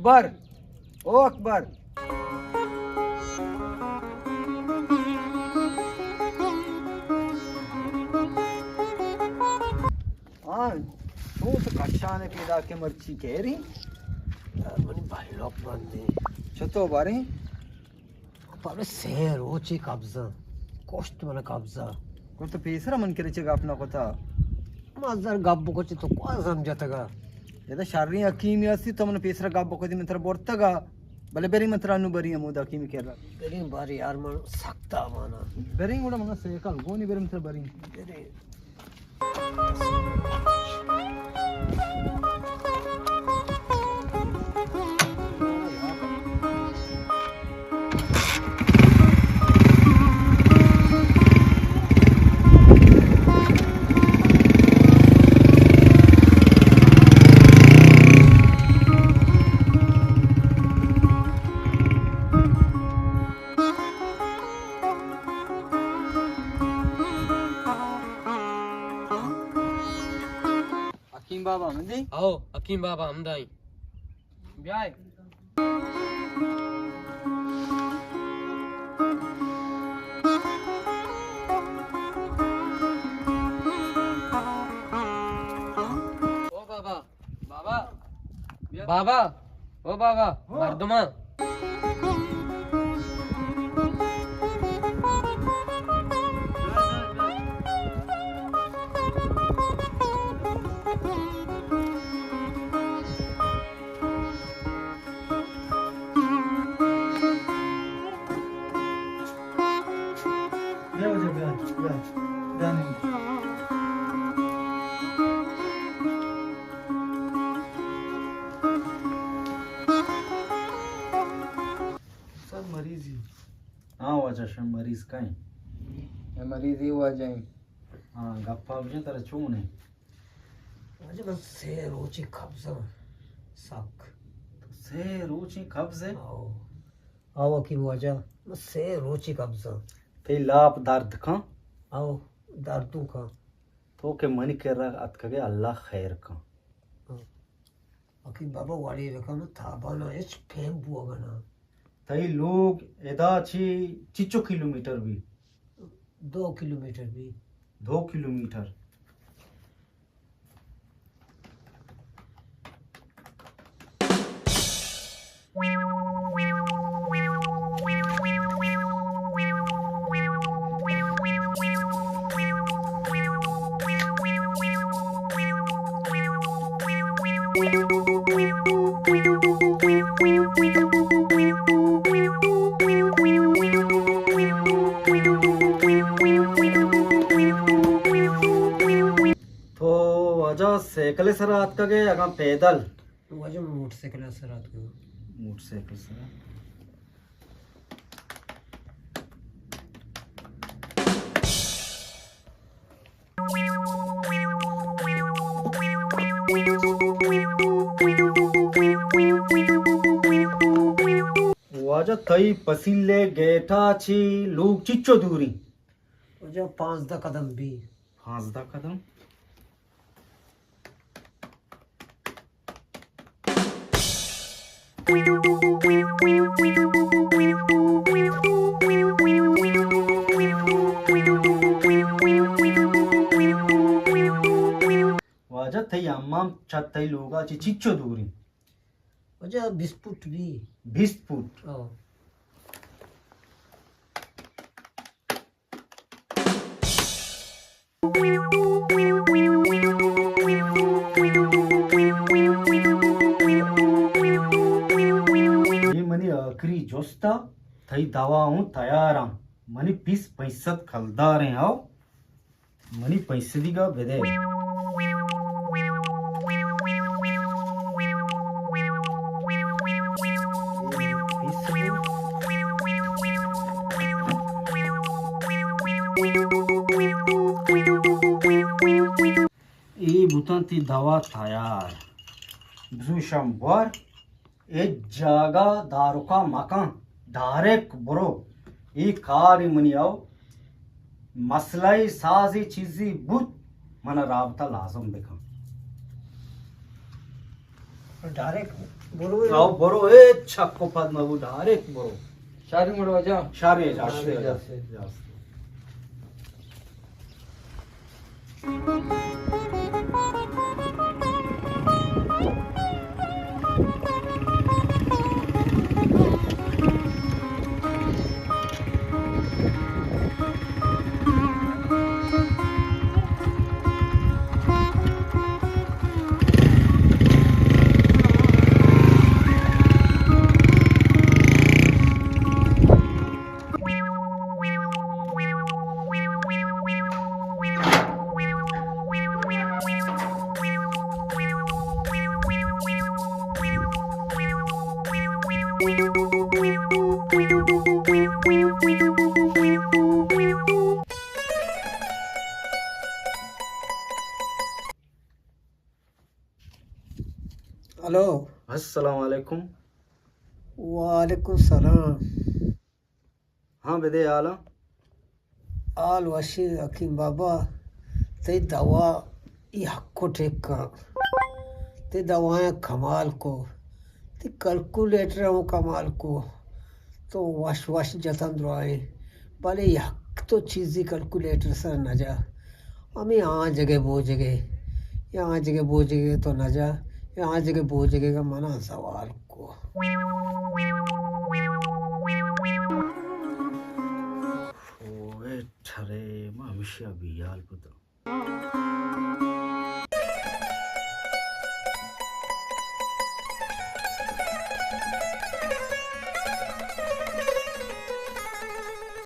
اکبر، او اکبر۔ ہاں، تو تو کشان پیدا کہ مرچی کہری۔ یار، منی بھائی لوگ بندے۔ چتو باریں؟ بابا، سے روچی قبضہ، کشت من قبضہ۔ گڑا تو پیسرا من کرے چے گپ نہ کتا؟ ما زر گپ بکچ تو کو سمجھتگا؟ ادا شریں حکیمی ہستی، تو من پیسرا گپ بکتی، من ترا برتگا۔ بلے بریں من ترا نو بریں ہمودا حکیمی کرا۔ بریں باری یار، من سخت آوانا۔ بریں گڑا من سیکل گونی بریں من ترا بریں۔ بریں۔ حکیم بابا ہمدی؟ او، حکیم بابا ہمدائی۔ بیائے۔ او بابا، بابا، بابا، او بابا، ہاں۔ مردمان۔ بیا واجہ، بیا، بیا، بیا نیم۔ سر مریضی۔ ہاں واجہ، شم مریض کئیں؟ اے مریض اے واجہ ایں۔ ہاں، گپا بجن، ترا چون ایں؟ واجہ، من سے روچی قبضہ سک۔ سے روچی قبضہ؟ آؤ۔ آؤ حکیم واجہ، من سے روچی قبضہ۔ تئی لاپ درد کن؟ آؤ، دردوں کن۔ تو کہ منی کرا اتکگے، اللہ خیر کن۔ ہاں۔ حکیم بابا، وڑے بکن، من تابانا ہچ پیم بوگا نہ۔ تئی لوگ ادا چی چچو کلومیٹر بی؟ دو کلومیٹر بی۔ دو کلومیٹر۔ تو واجہ سائیکل سرا آتکگے اگاں پیدل؟ واجہ موٹر سائیکل سرا آتکگاں۔ موٹر سائیکل سرا۔ واجہ تئی پسیلے گیٹا چی لوگ چچو دوری؟ واجہ پانزدہ قدم بی۔ پانزدہ قدم۔ واجہ تئی حمام چہ تئی لوگا چہ چچو دور انت؟ واجہ بیست فٹ بی۔ بیست فٹ؟ آ۔ اے منی آخری جست ء، تئی دوا اوں تیار آں۔ منی پیس پنچ سد کلدار ایں، ہو۔ منی پیسدیگ ء بدئے۔ اے بوتاں تئی دوا تیار۔ بزو شم بور۔ ہچ جاگہ دارکا مکن، ڈائریکٹ برو۔ اے کار منی او، مسئلہ سازی چیزی بوت، من رابطہ لازم بکن۔ ڈائریکٹ برو، برو، ہچ چک و پد مبو، ڈائریکٹ برو۔ شاری مڑو جا۔ شاری جا، شاری جا۔ ہلو۔ السلام علیکم۔ وعلیکم السلام۔ ہاں، بدے حالاں؟ حال وشی حکیم بابا، تئی دوا یک و ٹکاں، تئی دوایاں کمال کو، تئی کیلکولیٹر ہوں کمال کو، تو وش وش جتن درائیں، بلے یک تو چیزی کیلکولیٹر سر نہ جا، ہمیں آں جگہ بو جگہ، یا آں جگہ بو جگہ تو نہ جا، یا آں جگہ بو جگہ کا منا زوال کو۔ اوئے ٹھرے، ما ہمیشہ بیال کتاں۔